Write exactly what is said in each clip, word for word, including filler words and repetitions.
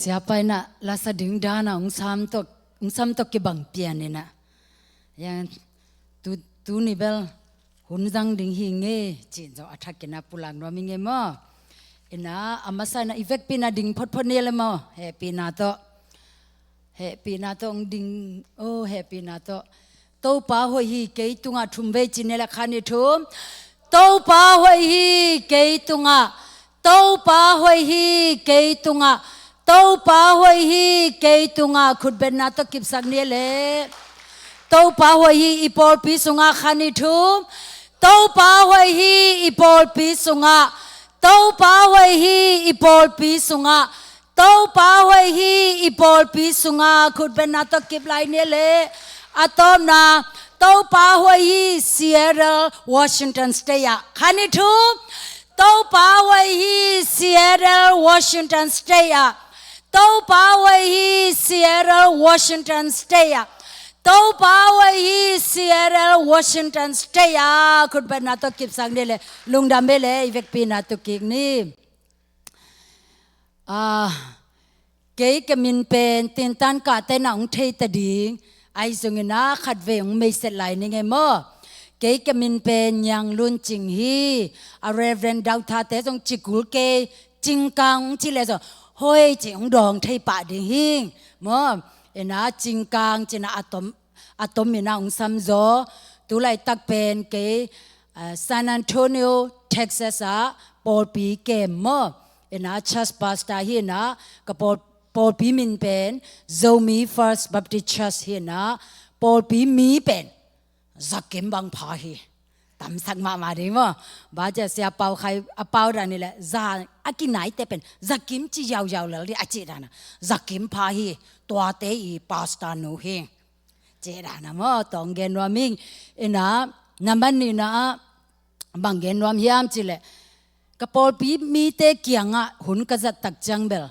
Tia paina lasa ding dana ung sam tawh, ung sam tawh kibang pian ina. Yang tu, tu ni bel hun zang ding hi nge, cin zo a thak ina pulak nuam i nge maw. Ina a masa ina i vekpi ina ding photphot ni le maw. Hehpihna tawh. Hehpihna tawh ung ding, oh, hehpihna tawh. Topa hoih hi kei tungah thum vei cin ni le khan i thum. Topa hoih hi kei tungah. Topa hoih hi kei tungah. Topa hoih hi kei tungah. Khutbetna tawh kipsak ni le. Topa hoih hi i pawlpi sungah khan i thum. Topa hoih hi i pawlpi sungah. Topa hoih hi i pawlpi sungah. Topa hoih hi i pawlpi sungah. Khutbetna tawh kip lai ni le. A tawpna. Topa hoih hi Seattle, Washington State ah. Khan i thum. Topa hoih hi Seattle, Washington State ah. Topa hoih hi Seattle, Washington State ah. Topa hoih hi Seattle, Washington State ah. Khutbetna tawh kipsak ni le. Lungdam ve le, i vekpi ina tu kik ni. Ah, kei ka min pen tintan kah tena ung thei ta ding. Ahi zongina khat vei ung meiset lai ni nge maw. Kei ka min pen Niang Lun Cing hi. A Reverend Dau Tha te zong ci kul kei, Cing Kang ung ci le zong hoi ci ung dawng thei pah ding hi. Maw, ina Cing Kang cina a tom a tom ina ung sam zaw. Tu laitak pen kei, ah, San Antonio, Texas ah pawlpi kem maw. Ina church pastor hi ina ka pawl, pawlpi min pen Zomi First Baptist Church hi ina pawlpi mi pen Zakim bang pha hi. Tamsak mahmah ding maw. Ba cia sia pau khai a pau dan ni le za a kinai te pen Zakim ci yauyau lel di a ci dana. Zakim pha hi, tuate i pastor nu hi. Ci dana maw, tawng gen nuam ing. Ina, na man ni na a, bang gen nuam hiam ci le. Ka pawlpi mite kiangah hun ka zat tak ciang bel.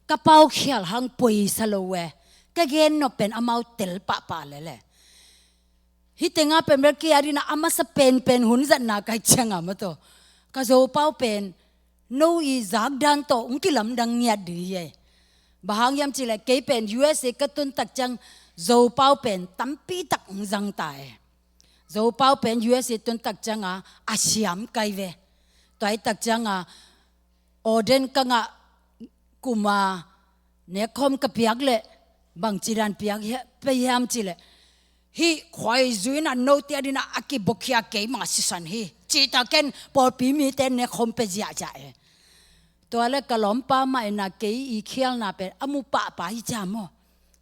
Ka pau khial hang poi sa lo we. Ka gen nop pen amau tel pahpah le le. Hi tenga pen bel kia dina a masa penpen hun zatna kai cianga maw taw. Ka Zopau pen no i zak dan tawh ung kilamdang ngiat dih hi ei. Bang hang hiam ci le kei pen U S A ka tun tak ciang Zopau pen tampi tak ung zang ta e. Zopau pen U S A tun tak cianga a siam kai ve. Tuai tak cianga Auden ka ngah kuma nekkhawm ka piak le bang ci dan piak hia, pe hiam ci le. Hi khuaizu ina note a dina a kibokhia kei mah sisan hi. Ci ta ken pawlpi mite nekkhawm pe ziahziah e. Tua le ka lawmpa mah ina kei i khialna pen a mu pahpah hi cia maw.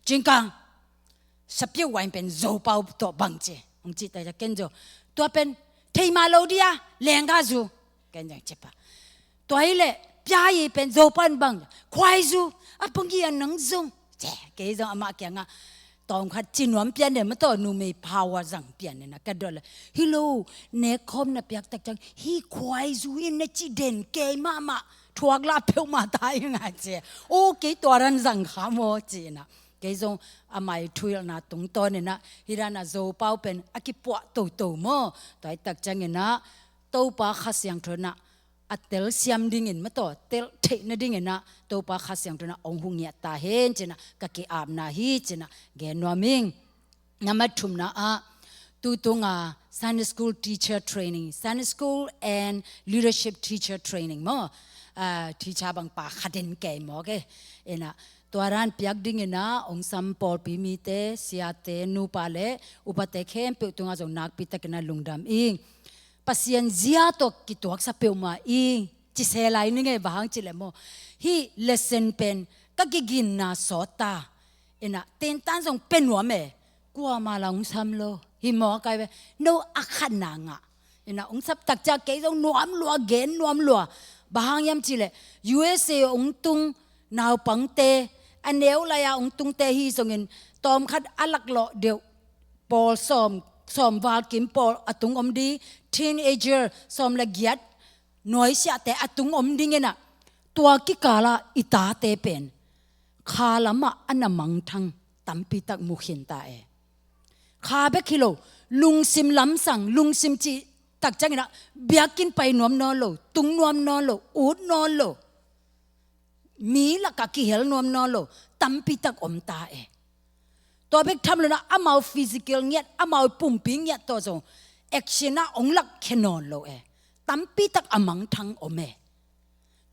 Cing Kang. Sapiu wain pen Zopau tawh bang ci. Ung ci ta ken zo. Tua pen thei mah lo dia, lengga zu. Ken zang ci pa. Tua hi le, pia i pen Zopau bang. Khuaizu, a pang i a nang zong. Ci, kei zong amah kianga. Tawng khat ci nuam pian den maw taw numei power zang pian den a ka dot le. Hi lo, nekkhawm na piak tak ciang. Hi khuaizu in na ci den kei mahmah. Thuak la peuhmah ta i ngai ci. O kei tua ran zang kha maw ci ina. Kei zong a mai thuilna tungtawn ina, hi dana Zopau pen a kipuah toto maw. Tuai tak ciang ina, Topa Kha Siangtho ina, a telsiam dingin maw taw, tel theihna dingina, Topa Kha Siangtho ina, ong hung ngiat ta hen cina, ka ki-apna hi cina, gen nuam ing. Nambat thumna ah, tutunga Sunday School Teacher Training, Sunday School and Leadership Teacher Training maw, ah, teacher bang pa khaden kei maw ke, ina, Tua dan piak dingina ong sam pawlpi mite, siate, nupa le upate khempeuh tunga zong nakpi takina lungdam ing. Pasian zia tawh kituaksa peuhmah ing. Ci se lai ni ngei bang hang ci le maw. Hih lesson pen ka kiginna sawt ta. Ina, tentan zong pe nuam e. Kuama la ong sam lo. Hi maw kai ve. No a khatna ngah. Ina ong sap tak ciang kei zong nuam lua, gen nuam lua. Bang hang hiam ci le, U S A ong tung naupangte, a neu lai-a ong tungte hi zongin, tawmkhat a laklawh deuh, pawl sawm, sawm val kim pawl a tung om di, teenager, sawm le giat, nuaisiahte a tung om dingina, tua kikala i tate pen kha lamah a na mangthang tampi tak mu khin ta e. Kha bek hi lo, lungsim lamsang, lungsim cih tak ciangina, biakinn pai nuam nawn lo, tung nuam nawn lo, ut nawn lo. mi lakah kihel nuam nawn lo tampi tak om ta e. Tua bek tham lo-in ah amau physical ngiat, amau pumpi ngiat tawh zong action ah hong lakkhia nawn lo e. Tampi tak a mangthang om e.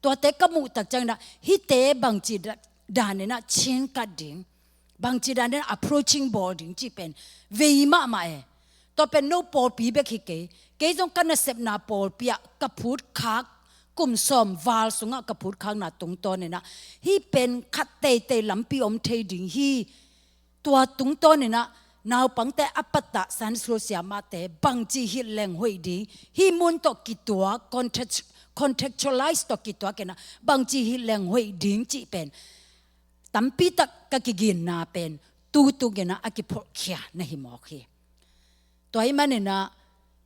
Tuate ka muh tak ciangin ah hihte bangci da-, dan in ah chin kat ding, bangci dan in ah approaching bawl ding cih pen vei mahmah e. Tua pen no pawlpi bek hi kei. Kei zong ka nasepna pawlpi ah ka phutkhak, kum sawm val sungah ka phutkhakna tungtawn in ah hih pen khat teitei lampi om thei ding hi. Tua tungtawn in ah naupangte a pattah Sunday school siamahte bangci hilh leng hoih ding, hih mun tawh kituak, context-, contextualize tawh kituak in ah bangci hilh leng hoih ding cih pen tampi tak ka kiginna pen tu tung in ah a kipholhkhia na hi mawk hi. Tua ahih manin ah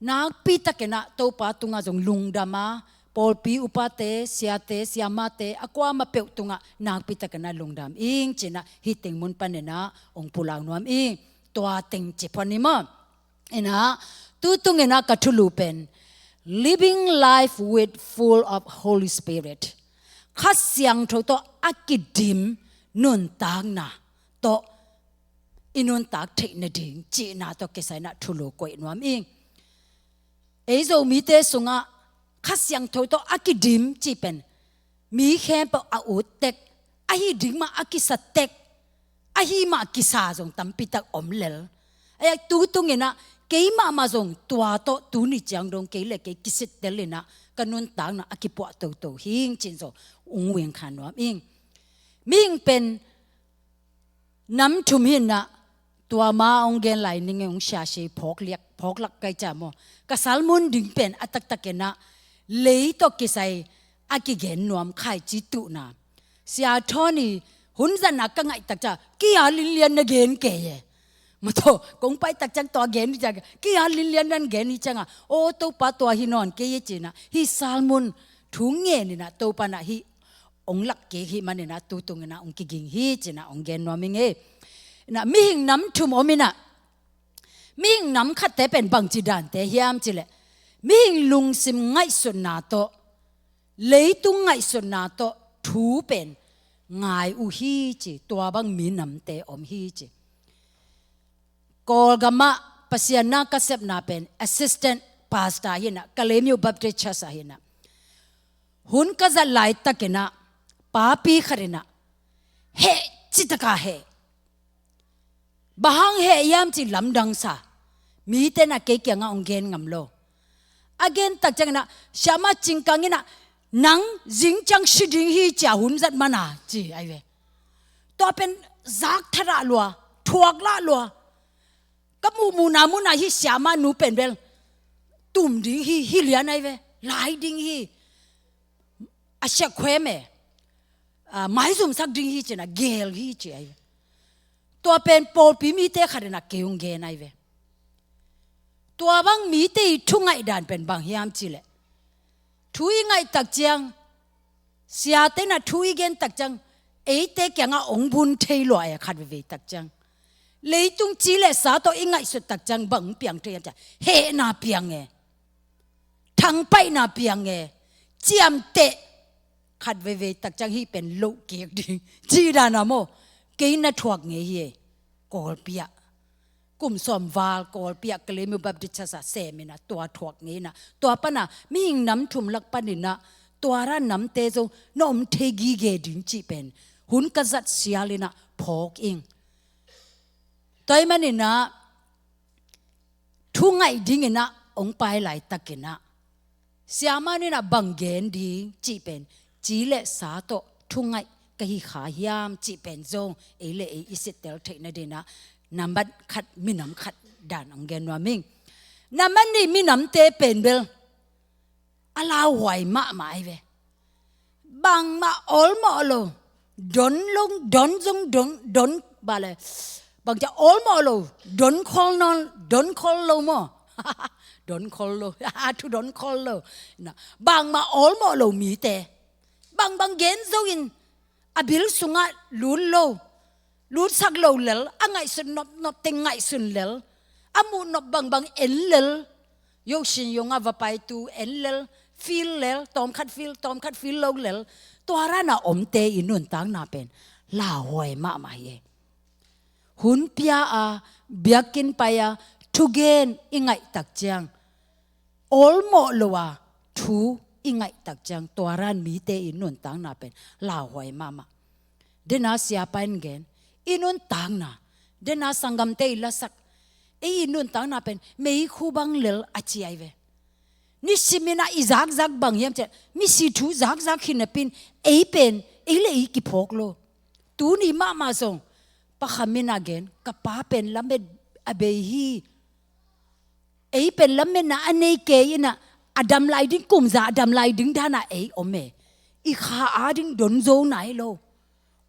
nakpi takin ah Topa tungah zong lungdam a, pawlpi upate, siate, siamahte a kuamah peuh tungah nakpi takin ah lungdam ing ci-in ah hih teng mun panin ah hong pulak nuam ing. Tua teng ci phuan ni maw. In ah tu tung in ah ka thulu pen living life with full of Holy Spirit, Kha Siangtho tawh a kidim nuntakna tawh i nuntak theih nading cihna tawh kisai in ah thulu koih nuam ing. Ei Zomite sungah Kha Siangtho tawh a kidim cih pen mi khempeuh a ut tek, ahi ding mah a kisa tek, ahi mah kisa zong tampi tak om lel. Ahi a tu tung in ah kei mahmah zong tua tawh tuni ciang dong kei le kei kisittel in ah ka nuntakna a kipuah toto hi ing ci-in zong hong wing kha nuam ing. Mihing pen nam thum hi in ah, tua ma hong gen lai ning e, hong siasi phawk liak, phawk lak kai ca maw. Ka sermon ding pen a taktak in ah lei tawh kisai a kigen nuam khaici tuhna. Sia Tony hun zatna ka ngaih tak ciang kia linlian na gen kei e. Mataw kong pai tak ciang tua gen hi ciang kia linlian nan gen hi ciangah, aw Topa tua hi nawn kei e ci-in ah hih sermon thu ngen in ah Topa in ah hih hong lak kik hi manin ah tu tung in ah hong kiging hi ci-in ah hong gen nuam ing e. In ah mihing nam thum om in ah, mihing nam khatte pen bangci dante hiam cih leh mihing lungsim ngaihsutna tawh, leitung ngaihsutna tawh thu pen ngai uh hi ci, tua bang mi namte om hi ci. Kawlgamah Pasian na ka sepna pen assistant pastor hi in ah, Kalaymyo Baptist Church ah hi in ah, hun ka zat laitak in ah papi khat in ah heh citaka heh. Bang hang heh hiam cih lamdang sa. Mite in ah kei kiangah hong gen ngam lo. A gen tak ciangin ah Siamah Cing Kang in ah nang zing ciang si ding hi ci-a hun zat man a ci ahi ve. Tua pen zak thadah lua, thuak lah lua. Ka muhmuhna munah hih siamah nu pen bel tum ding hi, hi lian ahi ve, lai ding hi. A siak khuem e, a, maizumsak ding hi ci-in ah gel hi ci ahi ve. Tua pen pawlpi mite khat in ah kei hong gen ahi ve. Tua bang mite i thu ngaih dan pen bang hiam cih leh thu i ngaih tak ciang, siate in ah thu i gen tak ciang eite kiangah hong bun thei lua e khat veivei tak ciang. Leitung ci le sa tawh i ngaihsut tak ciang bang hong piang thei hiam cih leh hehna piang e. Thangpaihna piang e. Ciamteh. Khat veivei tak ciang hih pen loh kik ding cih dan a maw. Kei na thuak ngei hi e. Kawlpi ah kum sawm val Kawlpi ah Kalaymyo Baptist Church ah sem in ah tua thuak ngei in ah, tua pan ah mihing nam thum lak pan in ah tua ra namte zong na om thei gige ding cih pen hun ka zat sial in ah phawk ing. Tua ahih manin ah thu ngaih ding in ah hong pai laitak in ah, siamah nu in ah bang gen ding cih pen ci le sa tawh thu ngaih ka hi kha hiam cih pen zong ei le ei i sittel theih nading in ah nambat khat, minam khat dan hong gen nuam ing. Nambat nih, minamte pen bel a lauhuai mahmah ahi ve. Bangmah awlmawh lo. Don lo, don zong don, don bale. Bang ciang awlmawh lo. Don khol nawn, don khol lo maw. Don khol lo. Thu don khol lo. Na, bangmah awlmawh lo mite. Bangbang gen zo in a bil sungah lut lo. Lutsak lo lel, a ngaihsut nopnop teng ngaihsun lel, a muh nop bangbang en lel, yohsin yong a va paitu en lel, feel lel, tawmkhat feel, tawmkhat feel lo lel, tua rana omte i nuntakna pen lauhuai mahmah hi. Hun pia a, biakinn pai a, thugen i ngaihtak ciang, awlmawh lo a thu i ngaihtak ciang, tua ran mite i nuntakna pen lauhuai mahmah. Dena siapa in gen, i nuntakna, dena sanggamte i lasak, ei i nuntakna pen meikhu bang lel a ci ai ve. Nisimin ah i zakzak bang hiam ciah, misi thu zakzak hi napin, ei pen ei le ei kiphawk lo. Tuni mahmah zong Pa Kham in a gen, ka pa pen lamet a bei hi. Ei pen lametna a nei kei in ah, a dam lai ding, kum za a dam lai ding dana ei om e. I kha ading don zo nai lo.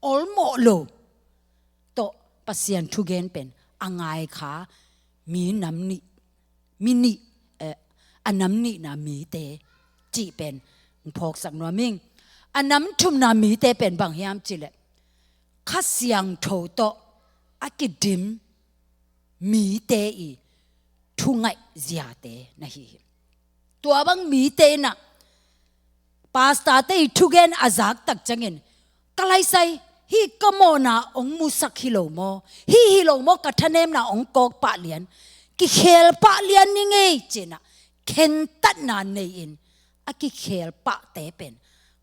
Awlmawh lo. Tawh Pasian thugen pen a ngai kha mi nam nih, mi nih, eh, a nam nihna mite cih pen phawksak nuam ing. A nam thumna mite pen bang hiam cih leh, Kha Siangtho tawh a kidim mite i thungaih ziate na hi hi. Tua bang mite in ah pastorte i thugen a zaktak ciangin, ka laisai, hih ka mawhna hong musak hi lo maw, hih hi lo maw ka thanemna hong kawk pah lian, kikhel pah lian ni ngei ci-in ah khentatna nei-in, a kikhel pahte pen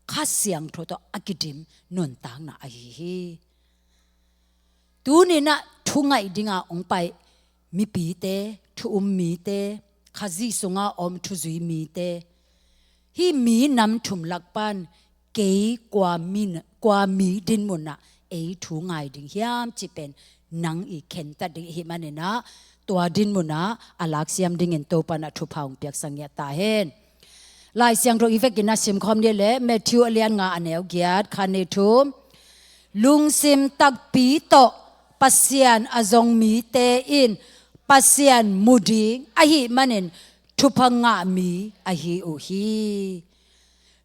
Kha Siangtho tawh a kidim nuntakna ahi hi. Tuni in ah thungaih dinga hong pai mipite, thu um mite, Khazih sunga om thuzui mite, hih mi nam thum lak pan kei kua mi, kua mi dinmun ah ei thu ngai ding hiam cih pen nang i khentat ding ahih manin ah, tua dinmun ah a laksiam dingin Topa in ah thupha hong piaksak ngiat ta hen. Lai Siangtho i vekin a simkhawm ni leh, Matthew a lian nga a neu giat, khat, nih, thum. Lungsim takpi tawh Pasian a zong mite in Pasian mu ding ahih manin thupha ngah mi ahi uh hi.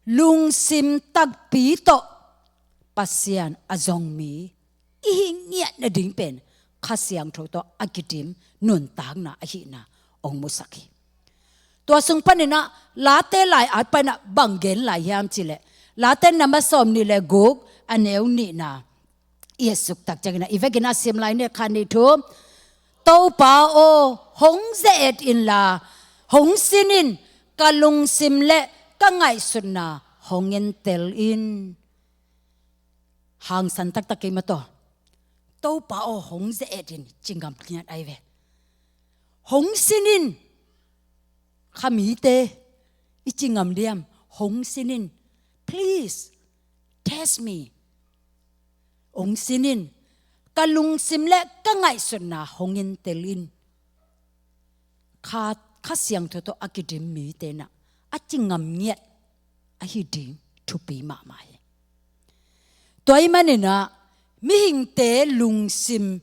Lungsim takpi tawh Pasian a zong mi i hih ngiat nading pen Kha Siangtho tawh a kidim nuntakna ahihna hong musak hi. Tua sung panin ah Late lai-at pan ah bang gen lai hiam cih leh, Late na ma sawm nih le guk a neu nihna i et suk tak ciangin ah, i vekin a sim lai ni, khat, nih, thum. Topa aw, hong ze-et inla, hong sin in, ka lungsim le ka ngaihsutna hong entel in. Hangsan taktak kei mah tawh. Topa aw, hong ze-et in, ci ngam ngiat ai ve. Hong sin in, kha mite i ci ngam diam, hong sin in, please, test me. Hong sin in, ka lungsim le ka ngaihsutna hong entel in. Kha, Kha Siangtho tawh a kidim mite in ah a ci ngam ngiat ahi ding thupi mahmah hi. Tua ahih manin ah mihingte lungsim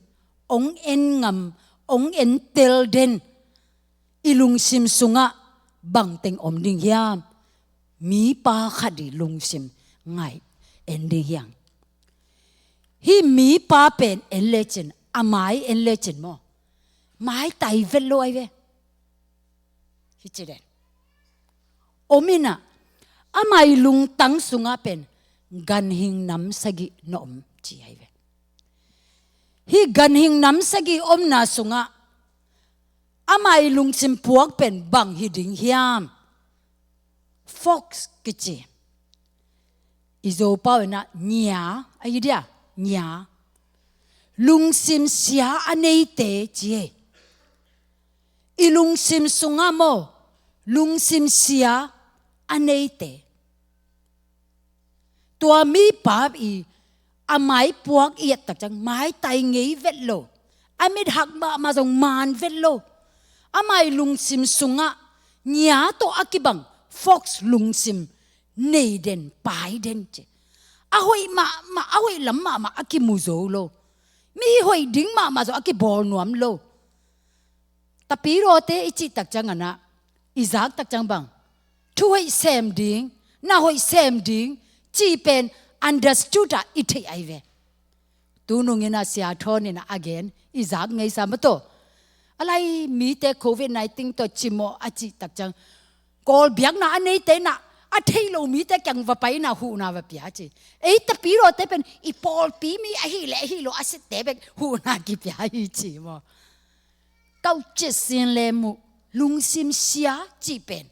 hong en ngam, hong entel den, i lungsim sungah bang teng om ding hiam? Mipa khat i lungsim ngai en ding hi hang. Hih mipa pen en lecin, a mai en lecin maw, maitai vet lo ai ve. Hi ci den. Om in ah, amah i lungtang sungah pen ganhing nam sagih na om ci ai ve. Hih ganhing nam sagih omna sungah amah i lungsim puak pen bang hi ding hiam? Fox kici. I Zopau in ah nya ahi dia, nya. Lungsim sia a neite ci hi. I lungsim sungah maw, lungsim sia a neite. Tua mipa i a mai puak i et tak ciang maitai ngei vet lo. A mit hak mahmah zong man vet lo. Amah i lungsim sungah nya tawh a kibang fox lungsim nei den, pai den ci. A hoih mahmah, a hoih lam mahmah a kimu zo lo. Mi hoih ding mahmah zong a kibawl nuam lo. Tapirawte i cih tak ciangin ah, i zak tak ciang bang, thu hoih sem ding, na hoih sem ding cih pen understood ah i theih ai ve. Tunung in ah Sia Thawn in ah a gen, i zak ngeisa mah tawh. A lai mite covid nineteen tawh cimawh a cih tak ciang, Kawl biakna a neite in ah a thei lo mite kiang va pai in ah huhna va pia ci. Ei tapidaw te pen i pawlpi mi ahi le ahi lo a sitte bek huhna kipia hi ci maw. Kau cih sin le muh, lungsim sia cih pen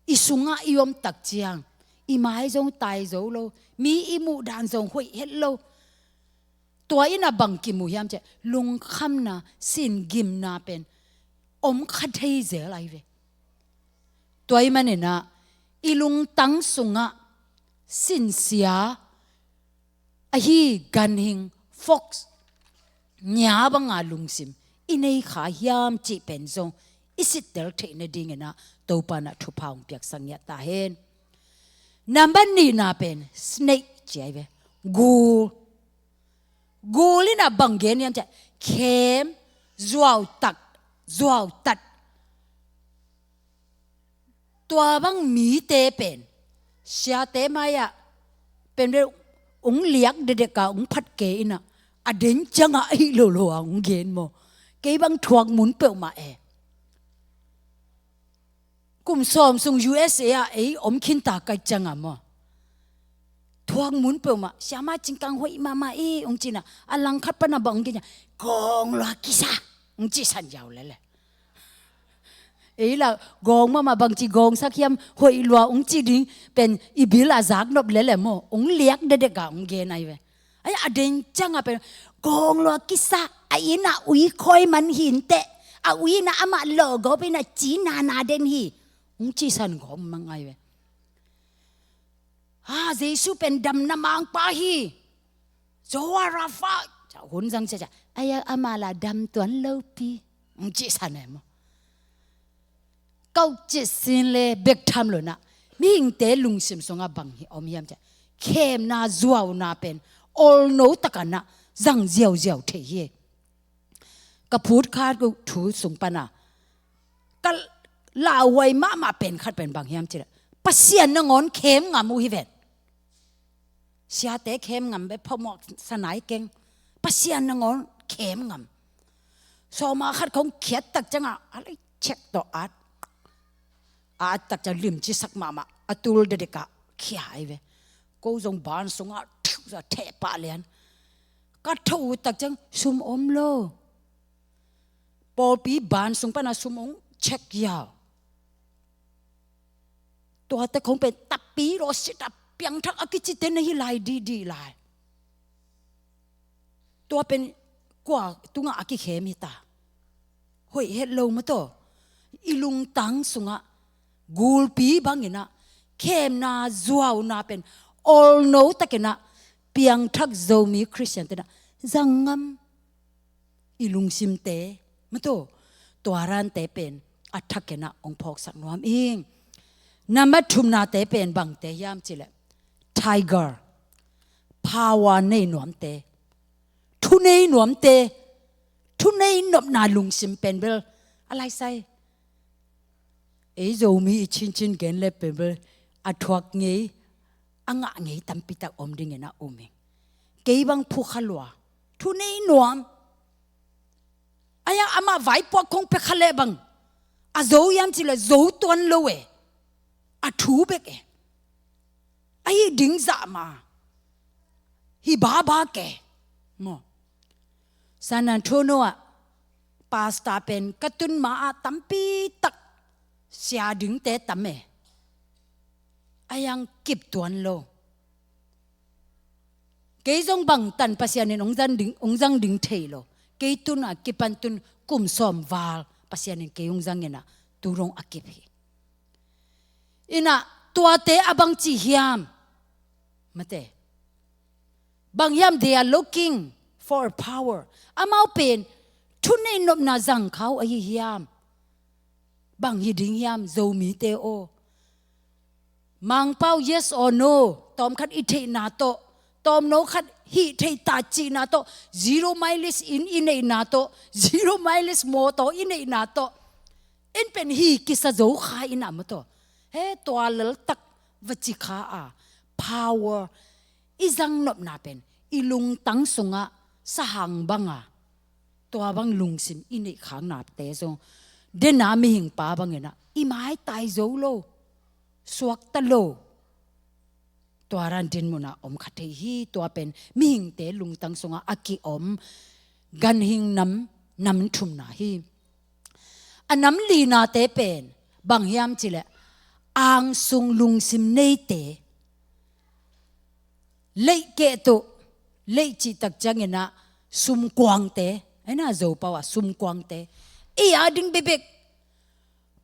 i sungah i om tak ciang i mai zong tai zo lo, mi i muh dan zong hoih het lo. Tua in ah bang kimu hiam cih leh lungkhamna, singimna pen om kha thei zel ahi ve. Tua ahih manin ah i lungtang sungah sinsia ahi ganhing, fox nia banga lungsim i nei kha hiam cih pen zong i sittel theih nadingin ah Topa in ah thupha hong piaksak ngiat ta hen. Nambat nihna pen snake ci ahi ve. Gul. Gul in ah bang gen hiam cih leh khem, zuautat, zuautat. Tua bang mite pen siate mai-ah pen bel hong liak dekdek a hong phat kei in ah, a den ciangah ahi lolo a hong gen maw. Kei bang thuak mun peuhmah e. Kum sawm sung U S A ah ei om khinta ka hih ciangah maw, thuak mun peuhmah, "Siama, cingkang hoih mahmah e," hong ci in ah, a langkhat pan ah bang hong gen hiam, "Gawng lua kisa," hong cihsan ziau lel e. Ei lah gawng mahmah, bangci gawngsak hiam, hoih lua hong cih ding pen i bil a zak nop lel e maw, hong liak dekdek a hong gen ahi ve. Ai, a den ciangah pen, "Gawng lua kisa, a inn ah ui khawi man hi inteh, a ui in ah amah lawhgawp in ah ci nana den hi," hong cihsan gawng mang ahi ve. "Ha, Jesu pen damna mangpa hi, Jehovah Rapha," ca hun zang ciacia, "Ai, amah lah dam tuan lopi," hong cihsan e maw. Kau cih sin le bek tham lo in ah, mihingte lungsim sungah bang hi om hiam cih leh, khemna, zuauna pen olno takin ah zang ziauziau thei hi. Ka phutkhat uh thu sung pan ah ka lauhuai mahmah pen khat pen bang hiam cih leh, Pasian nangawn khem ngam uh hi ven. Siate khem ngam bek, phamawh sanai keng. Pasian nangawn khem ngam. Sawma khat khong khiat tak ciangah a lai cek tawh at, a at tak ciang limci sak mahmah, a tul dekdek ah khia ahi ve. Ko zong ban sungah thiuh za theh pah lian. Ka tho uh tak ciang sum om lo. Pawlpi ban sung pan ah sum hong cek ziau. Tuate khong pen tapidaw sit a piangthak a kicite na hi lai dihdih lai. Tua pen kua tungah a kikhem hi ta? Hoih het lo maw taw. I lungtang sungah gulpi bangin ah khemna, zuauna pen olno takin ah piangthak Zomi Khristiante in ah zang ngam. I lungsimte maw taw, tua rante pen a thakin ah hong phawksak nuam ing. Nambat thumnate pen bangte hiam cih leh, tiger, power nei nuamte, thunei nuamte, thunei nopna lungsim pen bel a laisai. Ei Zomi i cincin gen le pen bel a thuak ngei, a ngah ngei tampi tak om dingin ah um ing. Kei bang phukha lua, thunei nuam. Ahi zongin amah vaipuak khong pia kha leh bang a zo hiam cih leh zo tuan lo e. A thu bek e. Ahi ding zah mah hi baba ke maw. San Antonio ah pastor pen ka tun ma-ah tampi tak sia dingte tam e. Ahi zongin kip tuan lo. Kei zong bangtan Pasian in hong zang ding, hong zang ding thei lo. Kei tun a kipan tun kum sawm val Pasian in kei hong zangin ah tu dong a kip hi. In ah tuate a bangci hiam? Mate. Bang hiam, they are looking for power. Amau pen thunei nopna zang kha uh ahi hiam? Bang hi ding hiam, Zomite aw? Mangpau, yes or no? Tawmkhat i theihna tawh, tawmno khat hih theih ta cihna tawh, zero mileage inn i neihna tawh, zero mileage mawtaw i neihna tawh, en pen hi kisa zo kha in ah maw taw. He, tua laltak va ci kha a, power i zang nopna pen i lungtang sungah sahang banga, tua bang lungsim i neih khaknate zong, dena mihingpa bangin ah i maitai zo lo. suakta lo. Tua dan dinmun ah om kha thei hi. Tua pen mihingte lungtang sungah a kiom ganhing nam, nam thumna hi. A nam linate pen bang hiam cih leh angsung lungsim neite, leikeh tuh, leikeh cih tak ciangin ah sumkuangte, aina Zopau ah sumkuangte, i a ding bekbek.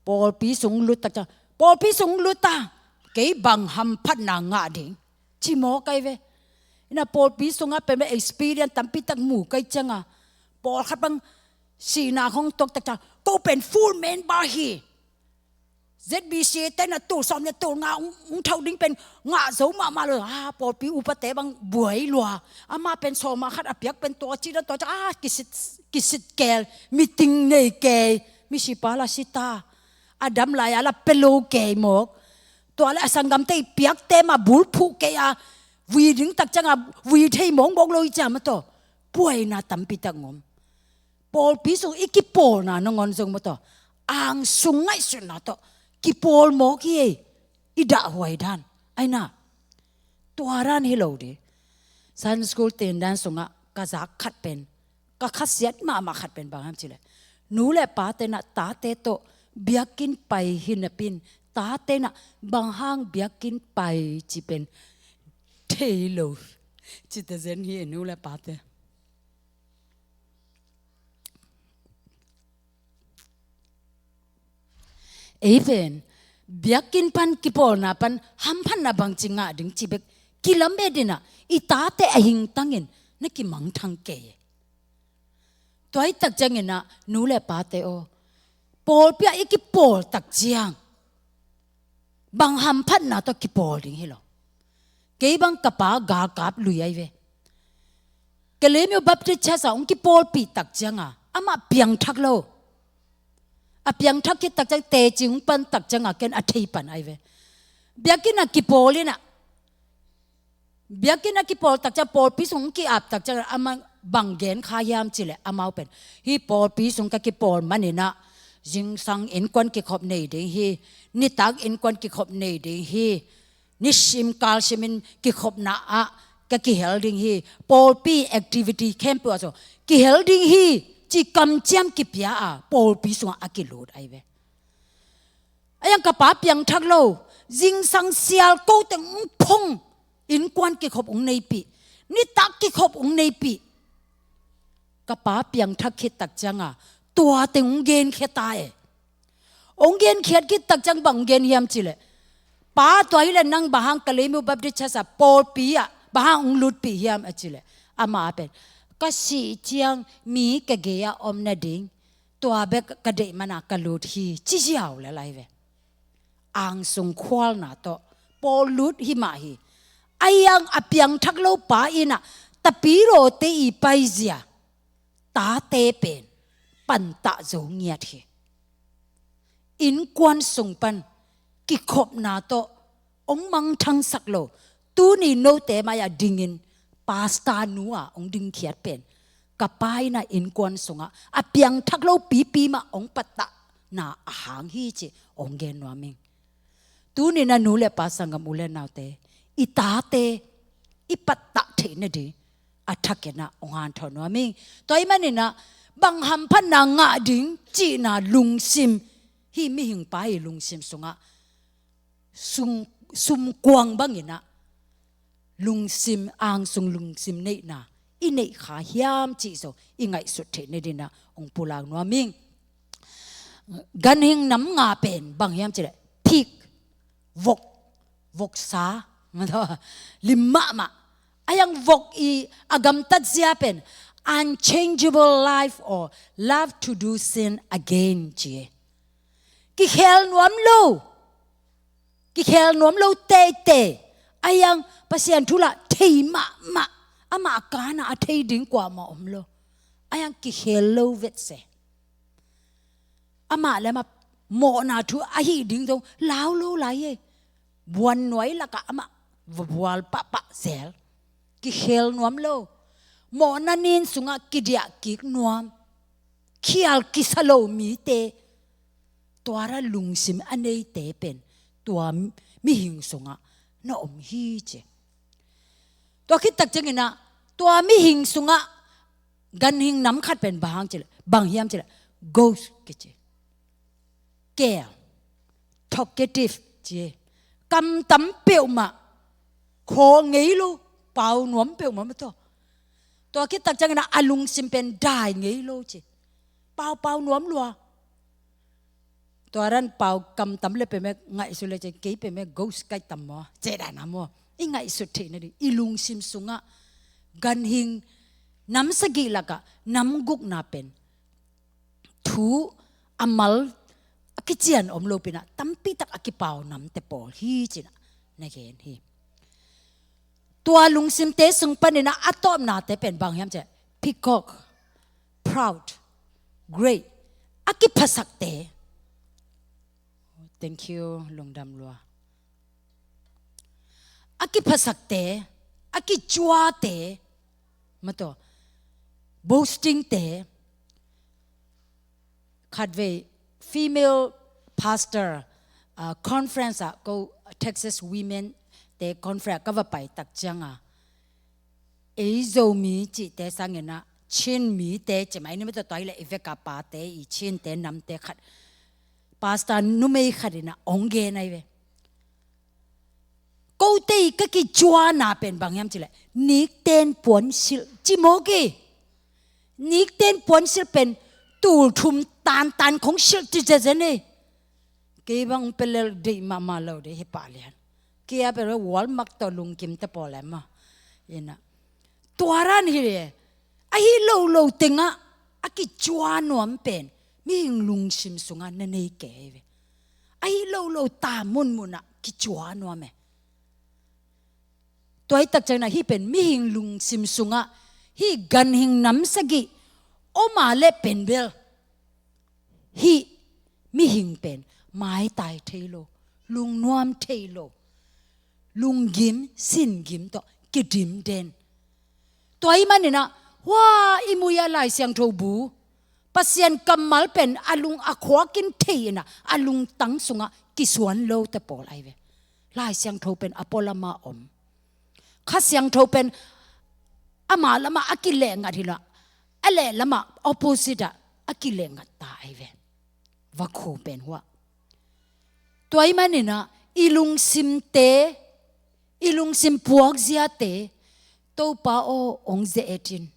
Pawlpi sung lut tak ciang, pawlpi sung lut a, kei bang hamphatna ngah ding, ci mawk ai ve. Ina pawlpi sungah pen bek experience tampi tak mu kei ciangah, pawlkhat bang sihna hong tuak tak ciang, ko pen full member hi. Z B C te na tul sawm le tul nga hong, hong thau ding pen ngah zo mahmah lo. Ah, pawlpi upate bang buai lua. Amah pen sawm ah khat a piak pen tua ci dan tua ci, ah, kisit, kisit kei, meeting nei kei, misi pa la si ta. A dam lai a la pia lo kei mawk. Tua le a sanggamte i piakte mah bulphuh kei a, vui ding tak ciangah vui thei mawkmawk lo i ciam a tawh. Buaina tampi tak ngom. Pawlpi sung i kipawlna nangawn zong maw tawh, angsung ngaihsutna tawh kipawl mawk hi ei. I dahhuai dan, aina, tua dan hi lo ding. Sunday school ten dan sungah ka zak khat pen, ka khasiat mahmah khat pen bang hiam cih leh, nu le pate na tate tawh biakinn pai hi napi in, tate na bang hang biakinn pai cih pen thei lo. Cihte zen hi ei nu le pate. Ei pen biakinn pan kipawlna pan hamphatna bangci ngah ding cih bek kilamet in ah, i tate a hingtangin na kimangthang kei. Tua hi tak ciangin ah nu le pate aw, pawlpi ah i kipawl tak ciang bang hamphatna tawh kipawl ding hi lo. Kei bang ka pa galkap lui ai ve. Kalaymyo Baptist Church ah hong kipawlpih tak ciangah amah piangthak lo. A piangthak khit tak ciang teci hong pan tak ciangah ken a thei pan ai ve. Biakinn ah kipawl in ah, biakinn ah kipawl tak ciang pawlpi sung hong ki-ap tak ciang amah bang gen kha hiam cih leh amau pen, hih pawlpi sung ka kipawl manin ah zingsang innkuan kikhop nei ding hi, nitak innkuan kikhop nei ding hi, nisim kalsimin kikhopna ah ka kihel ding hi, pawlpi activity khempeuh ah zong kihel ding hi, ci kamciam kipia a pawlpi sungah a kilut ai ve. Ahi zong ka pa piangthak lo, zingsang sial ko teng hong phong, innkuan kikhop hong neipih, nitak kikhop hong neipih. Ka pa piangthak khit tak ciangah tua teng hong genkhia ta e. Hong genkhiat khit tak ciang bang hong gen hiam cih leh, pa, tua hi leh nang bang hang Kalaymyo Baptist Church ah pawlpi ah bang hang hong lutpih hiam a cih leh, amah pen, ka sih ciang mi ka gei ah om nading, tua bek ka deih man ah ka lut hi, ci ziau lel ai ve. Angsung khualna tawh pawl lut hi mah hi. Ahi zong a piangthak lo pa in ah tapilawte i paizia tate pen pantah zo ngiat hi. Innkuan sung pan kikhopna tawh hong mangthangsak lo, tuni note mai-ah dingin pastor nu-ah hong dingkhiat pen, ka pa in ah innkuan sungah a piangthak lo pipi mah hong pattahna a hang hi ci hong gen nuam ing. Tuni-in ah nu le pa, sanggam u le naute, i tate i pattah theih nading a thakin ah hong hanthawn nuam ing. Tua ahih manin ah bang hamphatna ngah ding cihna lungsim, hih mihing pa i lungsim sungah sum, sumkuang bangin ah lungsim, angsung lungsim neihna i neih kha hiam cih zong i ngaihsut theih nading ah hong pulak nuam ing. Ganhing nam nga pen bang hiam cih leh pig, vok, voksa, lim mahmah. Ahi zong vok i a gamtat zia pen unchangeable life or love to do sin again ci. Kikhel nuam lo. Kikhel nuam lo teitei. Ahi zong Pasian thu lah thei mahmah. Amah kana a thei ding kuamah om lo. Ahi zong kikhel lo vetse. Amah le amah mawhna thu a hih ding zong lau lo lai e. Buan nuai lakah amah va bual pahpah zel. Kikhel nuam lo. Mawhna nin sungah kidiah kik nuam, khial kisa lo mite, tua dan lungsim a neite pen tua mihing sungah na om hi ci. Tua khit tak ciangin ah, tua mihing sungah ganhing nam khat pen bang hang cih leh, bang hiam cih leh, ghost kici. Kel, talkative ci. Kam tam peuhmah, khawl ngei lo, pau nuam peuhmah mah tawh. Tua khit tak ciangin ah a lungsim pen dai ngei lo ci. Pau, pau nuam lua. Tua dan pau kam tam le peuhmah ngaihsut le ci, kei peuhmah ghost kai tam maw, ci dan a maw. I ngaihsut theihna ding, i lungsim sungah ganhing nam sagih lakah nam gukna pen thu a mal a kician om lo pin ah, tampi tak a kipau namte pawl hi ci-in ah na gen hi. Tua lungsimte sung panin ah a tawpnate pen bang hiam cih leh, peacock, proud, great, a kiphasakte. Thank you, lungdam lua. A kiphasakte, a kicuate, mah tawh, boastingte. Khatvei female pastor, ah, conference ah, ko Texas Women te conference ka va pai tak ciang a, ei Zomi cihte sangin ah Chin mite ci mai ni, mah tawh, tua hi leh i vek a pate, i Chin te namte khat, pastor numei khat in ah ong gen ahi ve. Kote i ka kicuana pen bang hiam cih leh, nikten puansilh ci mawk hi. Nikten puansilh pen tul thum tantan khong silh ci zezen hi. Kei bang pelel deih mahmah lo ding hi pah lian. Kei a pelel Walmart tawh lungkim te pawl em maw. Ina. Tua dan hi leh, ahi lolo tengah a kicua nuam pen mihing lungsim sungah na nei kei ve. Ahi lolo ta munmun ah kicua nuam e. Tua hi tak ciangin ah hih pen mihing lungsim sungah hih ganhing nam sagih om a leh pen bel, hih mihing pen maitai thei lo, lungnuam thei lo, lunggim, singim tawh kidim den. Tua ahih manin ah, hua i mui a Lai Siangtho bu, Pasian kammal pen a lung a khuak in thei in ah, a lungtang sungah kisuan lote pawl ahi ve. Lai Siangtho pen a pualam ah om. Kha Siangtho pen ama lamah a kilehngat hi lo, a lehlamah opposite ah a kilehngat ta ahi ve. Vakhu pen hua. Tua ahih manin ah i lungsimte, i lungsim puakziate, Topa aw, ong ze-et in,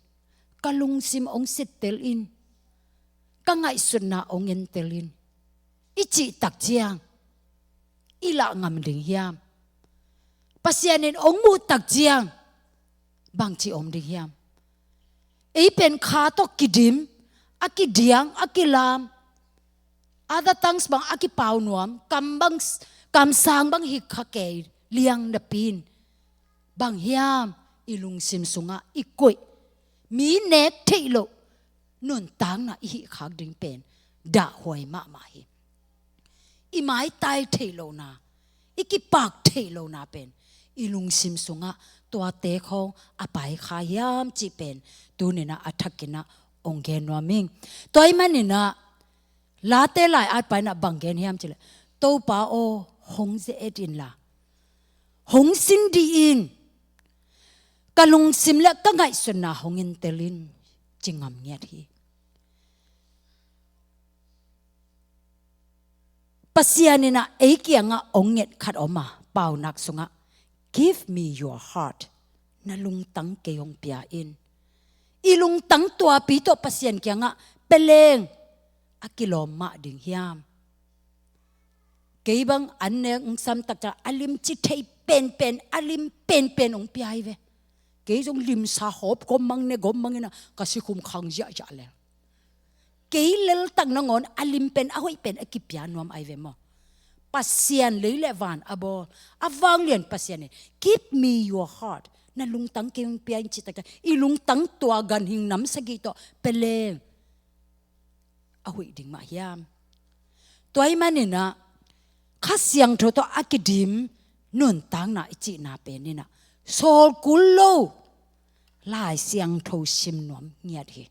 ka lungsim ong sittel in, ka ngaihsutna ong entel in, i cih tak ciang i lah ngam ding hiam? Pasian in ong muh tak ciang bangci om ding hiam? Ei pen kha tawh kidim, a kidiang, a kilam, other tongues bang a kipau nuam, kam bang, kamsang bang hi kha kei liang napi in, bang hiam i lungsim sungah i koih, mi nek theih loh nuntakna i hih khak ding pen dahhuai mahmah hi. I maitai theih lohna, i kipak theih lohna pen i lungsim sungah tuate khawng a pai kha hiam cih pen tuni-in ah a thakin ah ong gen nuam ing. Tua ahih manin ah Late lai-at pa in ah bang gen hiam cih leh, Topa aw, hong ze-et inla, hong sin dih in, ka lungsim le ka ngaihsutna hong entel in, ci ngam ngiat hi. Pasian in ah ei kiangah ong nget khat om a, paunak sungah, "Give me your heart." Na lungtang kei hong pia in. I lungtang tuapi tawh Pasian kiangah pia leng a kilawm mah ding hiam? Kei bang an nek sam tak ciang a limci thei penpen, a lim penpen hong pia hi ve. Kei zong limsa hawp gawmmang ne gawmmang in ah ka sikhum khang ziahziah lel. Kei leltak nangawn a lim pen, a hoih pen a kipia nuam ahi ve maw? Pasian lei le van a bawl, a vanglian Pasian in, "Give me your heart." Na lungtang kei hong pia in cih tak ciang, i lungtang tua ganhing nam sagih tawh pia leng a hoih ding mah hiam? Tua ahih manin ah Kha Siangtho tawh a kidim nuntakna i cihna pen in ah sawl kul lo Lai Siangtho sim nuam ngiat hi.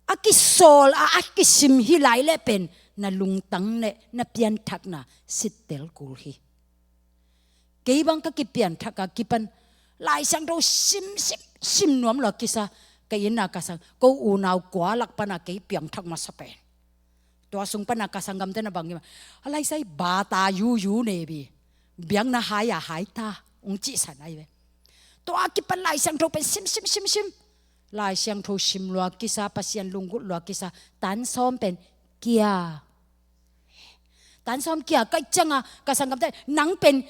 A a kisawl a, a kisim hi lai leh pen na lungtang le na pianthakna sittel kul hi. Kei bang ka kipianthak a kipan Lai Siangtho sim sim sim nuam lua kisa. Ka inn a ka sang, ko unau kua lak pana kei piangthak masa pen. Tua sung pana ka sanggamte na bang hi ma, a laisai bata yuyu nebi, biakna hai a hai ta, ung cihsan ai ve. Tua kipan Lai Siangtho pen sim sim sim sim. Lai Siangtho sim lua kisa, Pasian lunggulh lua kisa. Tan sawm pen kia. Tan sawm kia, ka ih cianga ka sanggamte, nang pen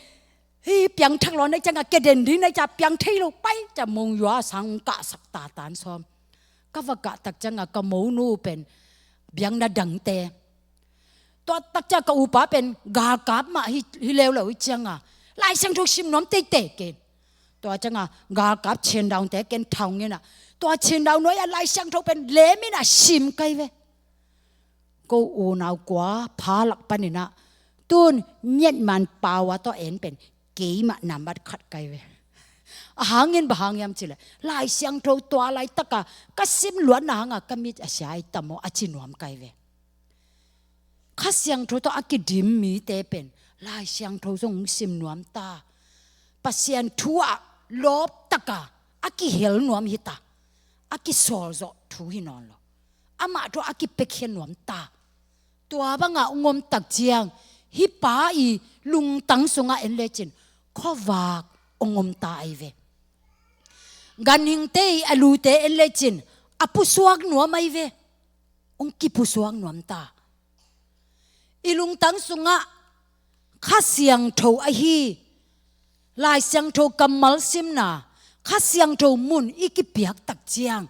hi piangthak lua na ih cianga, kia den ding na ih cia, piang thei lo pai cia, mong yua sang kahsak ta tan sawm. Ka va kah tak cianga ka monu pen biakna dangte. Tua tak cia ka upa pen galkap mah hi, hi leuleu ih cianga Lai Siangtho sim nuam teitei ken. Tua cianga galkap chendaungte ken thau ngena. Tua chendau nuai a Lai Siangtho pen lemin a sim kai ve. Ko unau kua pha lak paninah tun miatman paua tawh en pen keimah nambat khat kai ve. A hangin bang hang hiam cileh, Lai Siangtho tua laitaka ka sim luatna hanga ka mit a sia ai tamo a ci nuam kai ve. Kha Siangtho tawh a kidim mite pen Lai Siangtho zong sim nuam ta. Pasian thu ah lawptaka a kihel nuam hita. A kisawlzawh thu hi nawn lo. Amah thu a kipiakhia nuam ta. Tua banga ong om tak ciang, hih pa i lungtang sungah en lecin khuavak ong om ta ai ve. Ganhingte i a lute en lecin a pusuak nuam ai ve. Ong kipusuak nuam ta. I lungtang sungah Kha Siangtho ahi, Lai Siangtho kammal simna, Kha Siangtho mun i kipiak tak ciang,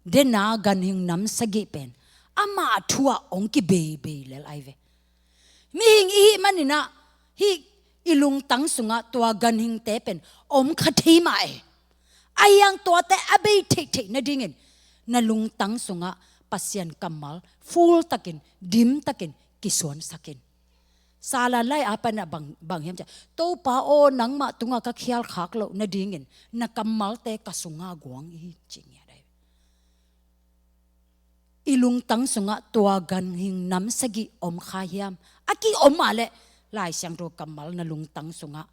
dena ganhing nam sagih pen amah thu ah ong kibeibei lel ai ve. Mihing i hih maninah hih i lungtang sungah tua ganhingte pen om kha thei mah e. Ahi hang tuate a bei theihtheih nadingin na lungtang sungah Pasian kammal full takin, dim takin kisuansak in. Salan lai a panah bang, bang hiam cia, Topa aw, nangmah tungah ka khial khak loh nadingin na kammalte ka sungah guang hi, ci ngiat ai. I lungtang sungah tua ganhing nam sagih om kha hiam? A kiom a leh Lai Siangtho kammal na lungtang sungah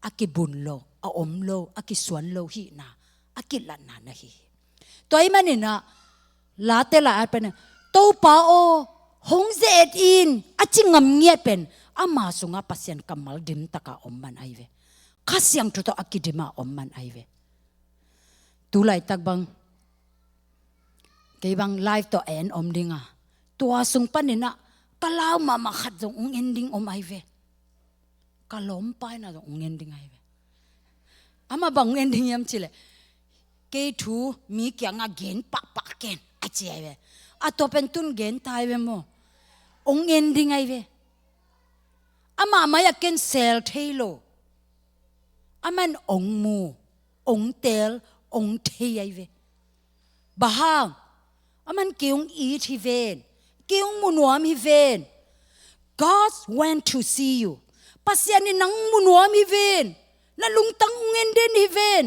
a kibun lo, a om lo, a kisuan lo hihna a kilatna na hi hi. Tua ahih maninah Late lai at panin, Topa aw, hong ze-et in, a ci ngam ngiat pen ama sungah Pasian kammal dimtaka om man ai ve. Kha Siangtho tawh a kidima om man ai ve. Tu laitak bang kei bang live tawh en om dinga, tua sung paninah ka lau mahmah khat zong ong en ding om ai ve. Ka lawmpa inah zong ong en ding ai ve. Amah bang ong en ding hiam cileh, kei thu mi kiangah gen pahpah ken, a ci ai ve. A tua pen tun gen ta ai ve maw. Ong en ding ai ve. Amah mai-ah ken sel thei lo. Aman ong mu, ong tel, ong thei ai ve. Bang hang? Aman kei ong it hi ven. Kei ong mu nuam hi ven. God want to see you. Pasian in nang mu nuam hi ven. Na lungtang ong en den hi ven.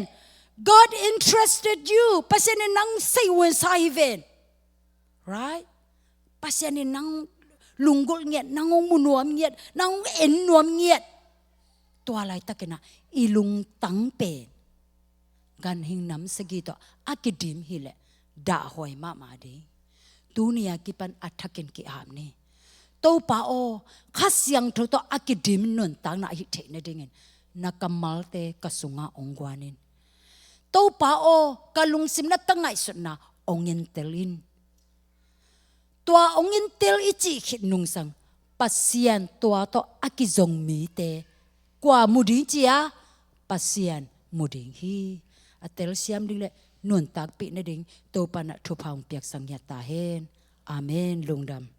God interested you. Pasian in nang sei uensa hi ven. Right? Pasian in nang lunggulh ngiat, nang ong mu nuam ngiat, nang ong en nuam ngiat. Tua laitakinah i lungtang pen ganhing nam sagih tawh a kidim hileh dahhuai mahmah ding. Tuni a kipan a thakin ki-ap ni. Topa aw, Kha Siangtho tawh a kidim nuntakna ahih theih nadingin na kammalte ka sungah ong guan in. Topa aw, ka lungsim na ka ngaihsutna ong entel in. Tua ong entel i cih khit nungsang Pasian tua tawh a kizong mite kua mu ding cia? Pasian mu ding hi. A telsiam ding le nuntakpih nading Topa inah thupha ong piaksak ngiat ta hen. Amen. Lungdam.